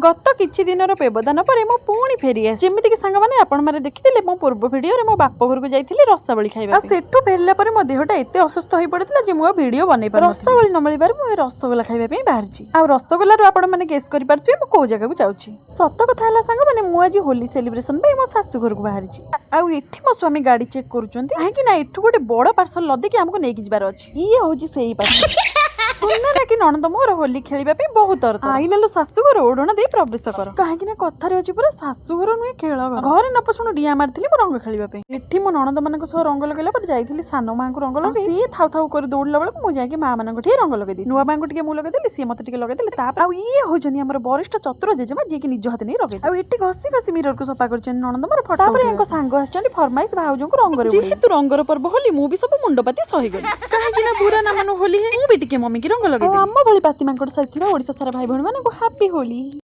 ଗତ କିଛି ଦିନର ବ୍ୟବଧାନ ପରେ ମୁଁ ପୁଣି ଫେରି ଆସିଛି। ଯେମିତିକି ସାଙ୍ଗମାନେ, ଆପଣମାନେ ଦେଖିଥିଲେ, ମୁଁ ପୂର୍ବ ଭିଡ଼ିଓରେ ମୋ ବାପ ଘରକୁ ଯାଇଥିଲି ରସାବଳି ଖାଇବା। ଆଉ ସେଠୁ ଫେରିଲା ପରେ ମୋ ଦେହଟା ଏତେ ଅସୁସ୍ଥ ହୋଇ ପଡ଼ିଥିଲା ଯେ ମୁଁ ଆଉ ଭିଡ଼ିଓ ବନେଇ ପାରୁନଥିଲି। ରସାବଳି ନ ମିଳିବାରୁ ମୁଁ ଏ ରସଗୋଲା ଖାଇବା ପାଇଁ ବାହାରିଛି। ଆଉ ରସଗୋଲାରୁ ଆପଣମାନେ ଗେସ୍ କରିପାରୁଥିବେ ମୁଁ କୋଉ ଜାଗାକୁ ଯାଉଛି। ସତ କଥା ହେଲା ସାଙ୍ଗମାନେ, ମୁଁ ଆଜି ହୋଲି ସେଲିବ୍ରେସନ ପାଇଁ ମୋ ଶାଶୁ ଘରକୁ ବାହାରିଛି। ଆଉ ଏଠି ମୋ ସ୍ୱାମୀ ଗାଡ଼ି ଚେକ୍ କରୁଛନ୍ତି, କାହିଁକି ନା ଏଠୁ ଗୋଟେ ବଡ଼ ପାର୍ସଲ ଲଦିକି ଆମକୁ ନେଇକି ଯିବାର ଅଛି। ଇଏ ହଉଛି ସେଇ ପାର୍ସଲ। ସୁନା ନାକି ନଣନ୍ଦ ମୋର ହୋଲି ଖେଳିବା ପାଇଁ ବହୁତ ତରତର। ଆଇଲା ଲୋ ଶାଶୁଘର, ଓଢଣା ଦେଇ ପ୍ରବେଶ କର। କାହିଁକି ନା କଥାରେ ଅଛି ପୁରା, ଶାଶୁଘର ନୁହେଁ ଖେଳ ଘର। ଘରେ ନ ପଶୁଣୁ ଡିଆଁ ମାରିଥିଲି ମୁଁ ରଙ୍ଗ ଖେଳିବା ପାଇଁ। ଏଠି ମୋ ନଣନ୍ଦ ମାନଙ୍କ ସହ ରଙ୍ଗ ଲଗେଇଲା ପରେ ଯାଇଥିଲି ସାନ ମାଙ୍କୁ ରଙ୍ଗ ଲଗେଇ। ସିଏ ଥାଉ ଥାଉ କରି ଦୌଡ଼ିଲା ବେଳକୁ ମୁଁ ଯାଇକି ମା ମାନଙ୍କ ଟିକେ ରଙ୍ଗ ଲଗେଇଦେଲି। ନୂଆ ମାଙ୍କୁ ଟିକେ ମୁଁ ଲଗେଇଦେଲି, ସିଏ ମତେ ଟିକେ ଲଗେଇଦେଲେ। ତାପରେ ଆଉ ଇଏ ହଉଛନ୍ତି ଆମର ବରିଷ୍ଠ ଚତୁର ଜେଜେମା, ଯିଏକି ନିଜ ହାତେ ନେଇ ଲଗେଇ। ଆଉ ଏଠି ଘଷି ଘଷି ମିରରକୁ ସଫା କରିଛନ୍ତି ନଣନ୍ଦ ମୋର ଫଟୋ। ତାପରେ ୟାଙ୍କ ସାଙ୍ଗ ଆସିଛନ୍ତି ଫରମାଇଶ ଭାଉଜଙ୍କୁ ରଙ୍ଗରେ। ଯେହେତୁ ରଙ୍ଗର ପର୍ବ ହୋଲି, ମୁଁ ବି ସବୁ ମୁଣ୍ଡପାତି ସହିଗଲି। କାହିଁକି ନା ବୁରା ନା ମାନୁ ହୋଲି ହେ, ମୁଁ ବି ଟିକେ ମମିକି ରଙ୍ଗ ଲଗେଇ। ଆମ ଭଳି ପାତି ମାଙ୍କଡ ସାଜିଥିବା ଓଡିଶା ସାରା ଭାଇ ଭଉଣୀ ମାନଙ୍କୁ ହାପି ହୋଲି।